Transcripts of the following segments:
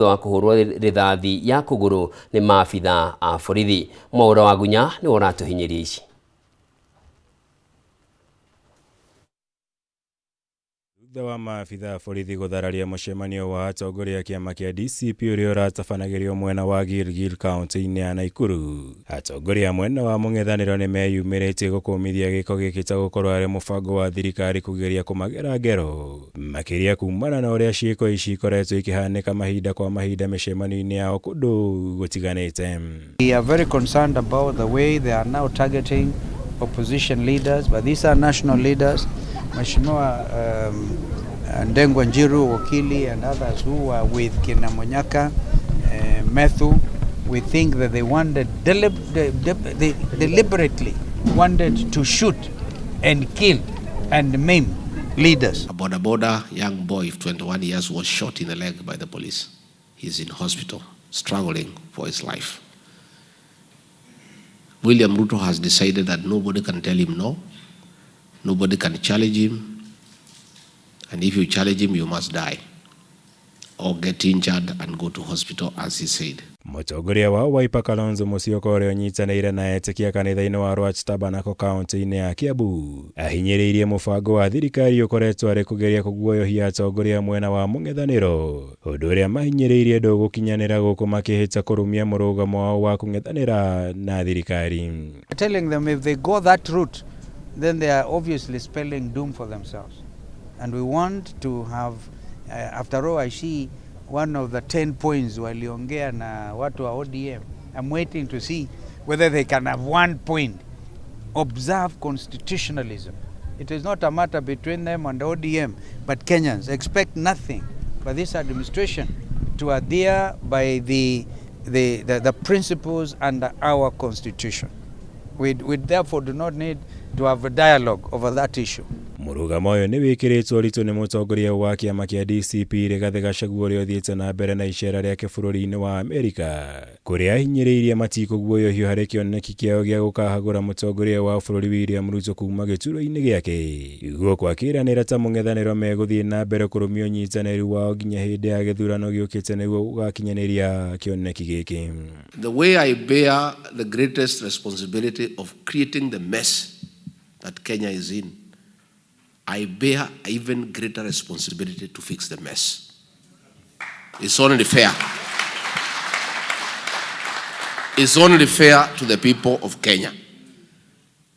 Wa kũhũrwo rithathi ya kũgũrũ nĩ maabitha a borithi. Mwaũra wa Gunya nĩwe ũratũhinyĩria ici. Thutha wa maabitha a borithi gũthararia mũcemanio wa atongoria a kĩama kĩa DCP ũrĩa ũratabanagĩrio mwena wa Gilgil kaunti-inĩ ya Naikuru, atongoria a mwena wa mũng'ethanĩro nĩ meyumĩrĩtie gũkũmithia gĩko gĩkĩ ta gũkorwo arĩ mũbango wa thirikari kũgeria kũmagera ngero, makĩria kumana na ũrĩa ciĩko ici ikoretwo ikĩhanĩka mahinda kwa mahinda mĩcemanio-inĩ yao kũndũ gũtiganĩte. We are very concerned about the way they are now targeting opposition leaders, but these are national leaders. Mheshimiwa Ndengwa Njiru, Wakili, and others who were with Kina Munyaka, Methu, we think that they wanted they deliberately wanted to shoot and kill and maim leaders. A boda boda young boy of 21 years was shot in the leg by the police. He's in hospital, struggling for his life. William Ruto has decided that nobody can tell him no, nobody can challenge him, and if you challenge him, you must die or get injured and go to hospital, as he said. Mũtongoria wa Wiper Kalonzo Musyoka ũrĩa ũnyitanĩire na etĩkia kanitha-inĩ wa Rwach Tabernacle kaunti-inĩ ya Kiambu ahinyĩrĩirie mũbango wa thirikari ũkoretwo arĩ kũgeria kũguoyohia atongoria mwena wa mũng'ethanĩro, ũndũ ũrĩa mahinyĩrĩirie ndũgũkinyanĩra gũkũ makĩhĩta kũrũmia mũrũgamo wao wa kũng'ethanĩra na thirikari. Telling them if they go that route, then they are obviously spelling doom for themselves. And we want to have, after all, I see one of the 10 points waliongea na watu wa ODM. I'm waiting to see whether they can have one point. Observe constitutionalism. It is not a matter between them and ODM, but Kenyans expect nothing but this administration to adhere by the principles under our constitution. We therefore do not need to have a dialogue over that issue. Mũrũgamo ũyũ nĩ wĩkĩrĩtwo ũritũ nĩ mũtongoria wa kĩama kĩa DCP Rigathĩ Gachagua ũrĩa ũthiĩte na mbere na icera rĩake bũrũri-inĩ wa Amerika, kũrĩa ahinyĩrĩirie matikũguoyohio harĩ kĩoneki kĩao gĩa gũkahagũra mũtongoria wa bũrũri William Ruto kuma gĩturwa-inĩ gĩake. Gũkũ akĩranĩra ta mũng'ethanĩro megũthiĩ na mbere kũrũmia ũnyitanĩri wao nginya hĩndĩ ya gĩthurano gĩũkĩte nĩguo gũgakinyanĩria kĩoneki gĩkĩ. The way I bear the greatest responsibility of creating the mess that Kenya is in, I bear even greater responsibility to fix the mess. It's only fair. It's only fair to the people of Kenya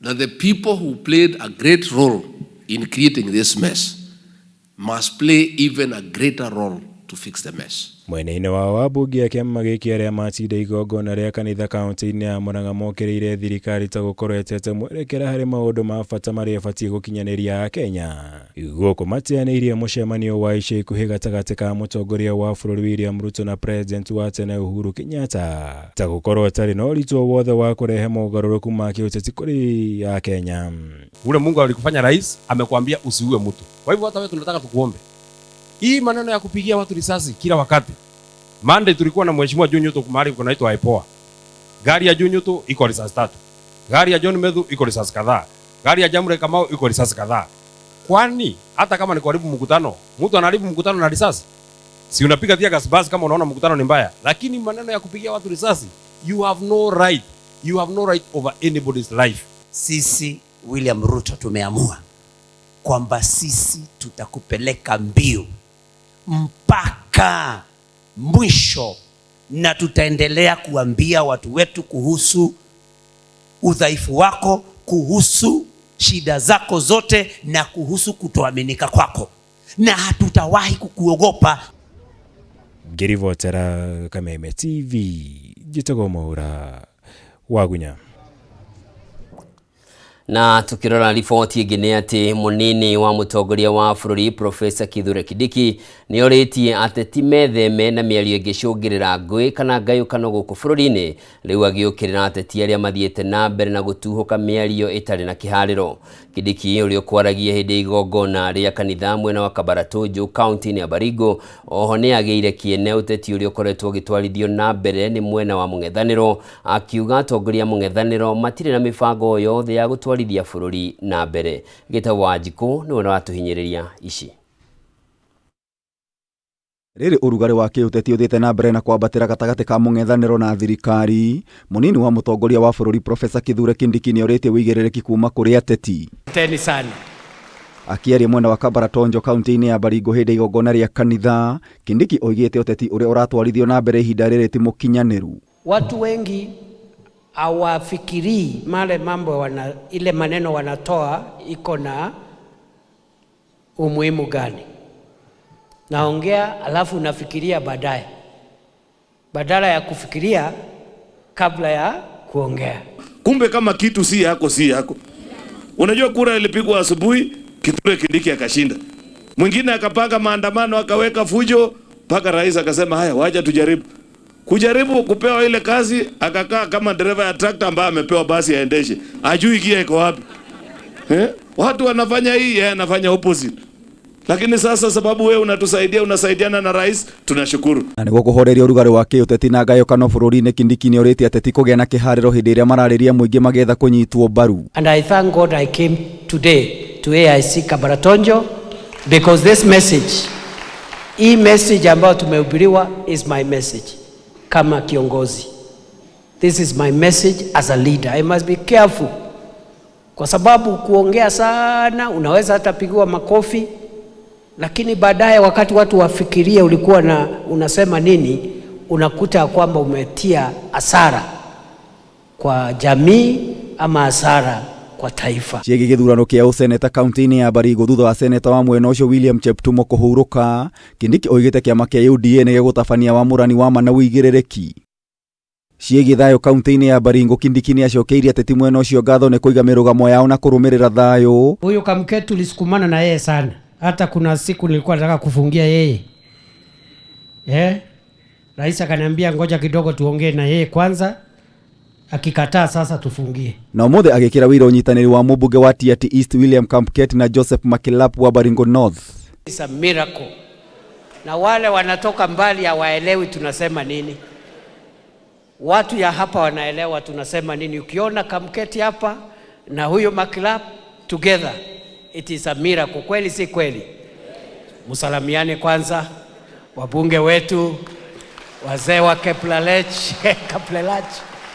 that the people who played a great role in creating this mess must play even a greater role to fix the mess. Mwena-inĩ wao ambunge a kĩama gĩkĩ arĩa matinda igongona rĩa kanitha kaunti-inĩ ya Murang'a mokĩrĩire thirikari ta gũkorwo ĩtete mwerekera harĩ maũndũ ma bata marĩa ĩbatiĩ gũkinyanĩria Akenya. Gũkũ mateanĩirie mũcemanio wa ica ikuhĩ gatagatĩ ka mũtongoria wa bũrũri William Ruto na president wa tene Uhuru Kenyatta ta gũkorwo atarĩ na ũritũ o wothe wa kũrehe mogarũrũku ma kĩũteti kũrĩ Akenya. Ule Mungu alikufanya rais amekwambia usiue mtu. Kwa hivyo hata wewe tunataka tukuombe. Hii maneno ya kupigia watu risasi kila wakati. Monday tulikuwa na mheshimiwa John Newton mahali kunaitwa IPOA. Gari ya John Newton iko risasi 3. Gari ya John Methu iko risasi kadhaa. Gari ya Jamhuri Kamau iko risasi kadhaa. Kwani hata kama ni kuharibu mkutano, mtu anaharibu mkutano na risasi? Si unapiga tear gas basi kama unaona mkutano ni mbaya. Lakini maneno ya kupigia watu risasi, you have no right. You have no right over anybody's life. Sisi William Ruto tumeamua kwamba sisi tutakupeleka mbio mpaka mwisho, na tutaendelea kuambia watu wetu kuhusu udhaifu wako, kuhusu shida zako zote na kuhusu kutoaminika kwako, na hatutawahi kukuogopa. Ngĩribotera Kameme TV, njĩtagwo Mwaũra wa Gunya. Na tukirora riboti ĩngĩ nĩ atĩ mũnini wa mũtongoria wa bũrũri Professor Kithure Kindiki nĩ orĩtie ateti metheme na mĩario ĩngĩcũngĩrĩra ngũĩ kana ngayũkano gũkũ bũrũri-inĩ, rĩu agĩũkĩrĩra ateti arĩa mathiĩte na mbere na gũtuhũka mĩario ĩtarĩ na kĩharĩro. Kindiki ũrĩa ũkwaragia hĩndĩ ya igongona rĩa kanitha mwena wa Kabartonjo kaunti-inĩ ya Baringo oho nĩ agĩire kĩene ũteti ũrĩa ũkoretwo ũgĩtwarithio na mbere nĩ mwena wa mũng'ethanĩro, akiuga atongoria a mũng'ethanĩro matirĩ na mĩbango yothe ya gũtwarithia bũrũri na mbere. Gĩtagwo Wanjikũ nĩwe ũratũhinyĩrĩria ici. Rĩrĩ ũrugarĩ wa kĩũteti ũthiĩte na mbere na kwambatĩra gatagatĩ ka mũng'ethanĩro na thirikari, mũnini wa mũtongoria wa bũrũri Profesa Kithure Kindiki nĩorĩtie ũigĩrĩrĩki kuma kũrĩ ateti. Teni sana. Akĩaria mwena wa Kabaratonjo kaunti-inĩ ya Baringo hĩndĩ ya igongona rĩa kanitha, Kindiki oigĩte ũteti ũrĩa ũratwarithio na mbere ihinda rĩrĩ ti mũkinyanĩru. Watu wengi hawafikirii male mambo wana, ile maneno wanatoa iko na umuhimu gani. Naongea alafu nafikiria baadaye, badala ya kufikiria kabla ya kuongea. Kumbe kama kitu si yako si yako. Unajua kura ilipigwa asubuhi, Kithure Kindiki akashinda. Mwingine akapanga maandamano akaweka fujo mpaka rais akasema haya, waja tujaribu. Kujaribu kupewa ile kazi, akakaa kama dereva ya trakta ambaye amepewa basi aendeshe, ajui gia iko wapi. Eh? Watu wanafanya hii, yeye anafanya opposite. Lakini sasa sababu wewe unatusaidia, unasaidiana na rais, tunashukuru. Na nĩguo kũhoreria ũrugarĩ wa kĩũteti na ngayũkano bũrũri-inĩ, Kindiki nĩorĩtie ateti kũgĩa na kĩharĩro hĩndĩ ĩrĩa mararĩria mũingĩ magĩetha kũnyitwo mbaru. And I thank God I came today to AIC Kabaratonjo because this message, hii message ambayo tumehubiriwa is my message kama kiongozi. This is my message as a leader. I must be careful kwa sababu kuongea sana unaweza hata pigiwa makofi, lakini baadaye wakati watu wafikirie ulikuwa na unasema nini, unakuta kwamba umetia hasara kwa jamii ama hasara kwa taifa. Ciĩgiĩ gĩthurano kĩa ũseneta kaunti-inĩ ya Baringo thutha wa seneta wa mwena ũcio William Cheptumo kũhurũka, Kindiki oigĩte kĩama kĩa UDA nĩ gĩgũtabania wamũrani wa ma na ũigĩrĩrĩki. Ciĩgiĩ thayũ kaunti-inĩ ya Baringo, Kindiki nĩacokeirie ateti mwena ũcio ngatho nĩ kũiga mĩrũgamo yao na kũrũmĩrĩra thayũ. Huyu Kamket tulisukumana na yeye sana, hata kuna siku nilikuwa nataka kufungia yeye Rais akaniambia ngoja kidogo tuongee na yeye kwanza, akikataa sasa tufungie. Na ũmũthĩ agĩkĩra wĩira ũnyitanĩri wa mũmbunge wa Tiaty East William Kamket na Joseph Makilap wa Baringo North. It's a miracle. Na wale wanatoka mbali hawaelewi tunasema nini. Watu ya hapa wanaelewa tunasema nini. Ukiona Kamketi hapa na huyo Makilap together, it is a miracle. Kweli si kweli? Musalamiane kwanza, wabunge wetu, wazee wa Keplalech, Kaplelach.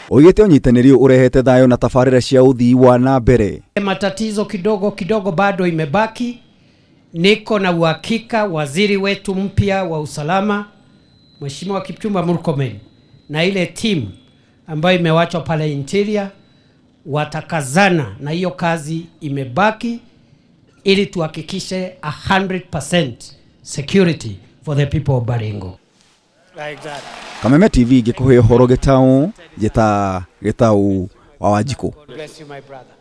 Oigĩte ũnyitanĩri ũyũ ũrehete thayũ na tabarĩra cia ũthii wa na mbere. Matatizo kidogo kidogo bado imebaki. Niko na uhakika waziri wetu mpya wa usalama Mheshimiwa Kipchumba Murkomen na ile timu ambayo imewachwa pale Interior watakazana na hiyo kazi imebaki, ili tuhakikishe 100% security for the people of Baringo. Like that. Kameme TV ngĩkũhe ũhoro gĩtaũ njĩta gĩtaũ wa Wanjikũ. God bless you my brother.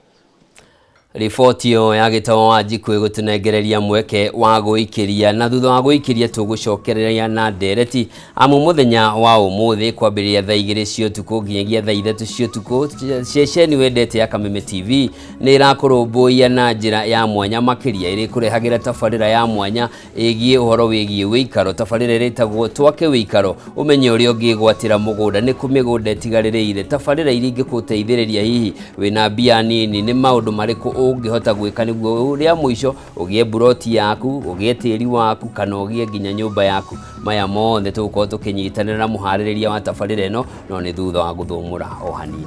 Riboti ĩyo ya gĩtaũ wa Njikũ ĩgũtũnengereria mweke wa gũikĩria, na thutha wa gũikĩria tũgũcokereria na ndereti amu mũthenya wa ũmũthĩ kwambĩrĩria thaa 2 cia ũtukũ nginyagia thaa 3 cia ũtukũ, ceceni wendete ya Kameme TV nĩ ĩrakũrũmbũiya na njĩra ya mwanya makĩria, ĩrĩkũrehagĩra tabarĩra ya mwanya ĩgiĩ ũhoro wĩgiĩ wĩikaro, tabarĩra ĩrĩtagwo Twake Wĩikaro, ũmenye ũrĩa ũngĩgwatĩra mũgũnda, nĩ kũ mĩgũnda ĩtigarĩrĩire, tabarĩra iria ingĩgũteithĩrĩria hihi wĩna mbia nini, nĩ maũndũ marĩkũ ũngĩhota gwĩka nĩguo ũrĩa mũico ũgĩe buroti yaku, ũgĩe tĩri waku, kana ũgĩe nginya nyũmba yaku. Maya mothe tũgũkorwo tũkĩnyitanĩra na mũharĩrĩria wa tabarĩra ĩno, no nĩ thutha wa gũthũmũra o hanini.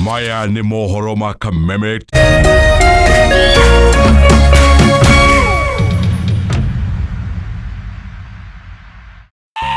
Maya nĩ mohoro ma Kameme.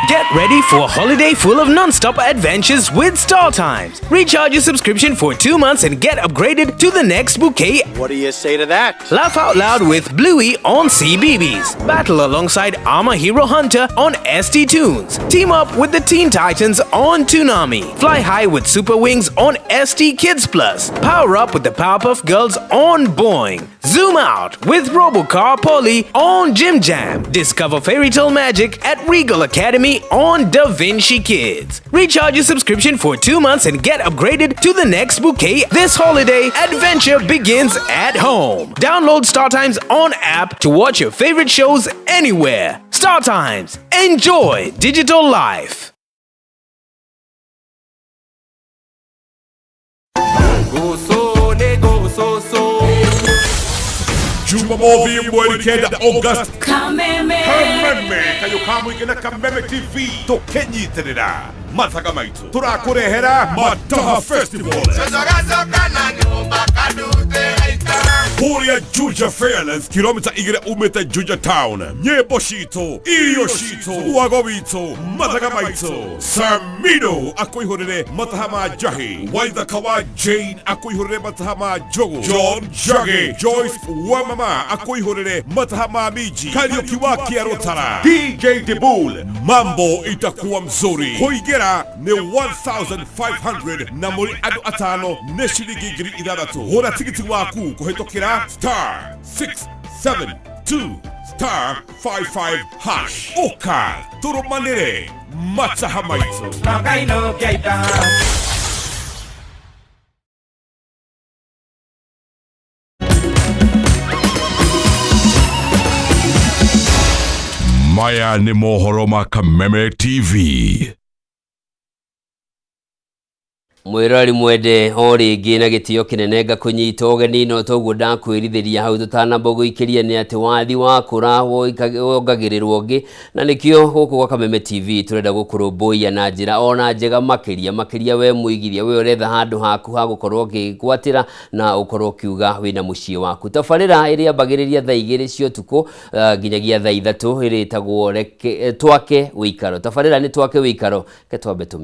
Get ready for a holiday full of non-stop adventures with StarTimes. Recharge your subscription for 2 months and get upgraded to the next bouquet. What do you say to that? Laugh out loud with Bluey on CBeebies. Battle alongside Armor Hero Hunter on ST Tunes. Team up with the Teen Titans on Toonami. Fly high with Super Wings on ST Kids Plus. Power up with the Powerpuff Girls on Boing. Zoom out with Robocar Polly on Jim Jam. Discover fairy tale magic at Regal Academy on Da Vinci Kids. Recharge your subscription for 2 months and get upgraded to the next bouquet. This holiday, adventure begins at home. Download StarTimes on app to watch your favorite shows anywhere. StarTimes. Enjoy digital life. Go so, ne go so so. Jumamothi mweri 9 August. Kameme. Kameme kayo ka mũingĩ na Kameme TV tũkĩnyitĩrĩra mathaga maitũ tũrakũrehera Mataha Festival kũrĩa Juja Fairlands, kilomita 2 umĩte Juja Town. Nyĩmbo citũ, irio citũ, wago witũ, mathaga maitũ. Samido akũihũrĩre mataha ma njahi, Waithaka wa Jane akũihũrĩre mataha ma njogu, John Njagi, Joyce Wamama akũihũrĩre mataha ma minji, Kariũki wa Kĩarũtara, DJ Dibul, mambo itakuwa mzuri. Kũingĩra nĩ 1500 na mũrĩ andũ atano nĩ ciringi 6000. Hũra tigiti waku kũhĩtũkĩra star 672 star 55 hash. Ũka tũrũmanĩre mataha maitũ. Maya nĩ mohoro ma Kameme TV. Mwĩroreri mwende, o rĩngĩ na gĩtĩo kĩnene ngakũnyita ũgeni, no toguo ndakwĩrithĩria hau tũtanamba gũikĩria nĩ atĩ wathi wakũra wongagĩrĩrwo ũngĩ, na nĩkĩo gũkũ gwa Kameme TV tũrenda gũkũrũmbũiya na njĩra ona njega makĩria makĩria. We mũigithia, we ũretha handũ haku ha gũkorwo ũkĩgwatĩra na ũkorwo ũkiuga wĩna mũciĩ waku. Tabarĩra ĩrĩa ambagĩrĩria thaa 2 cia ũtukũ nginyagia thaa 3 ĩrĩtagwo Twake Wĩikaro. Tabarĩra nĩ Twake Wĩikaro. Ke twambe tũmĩ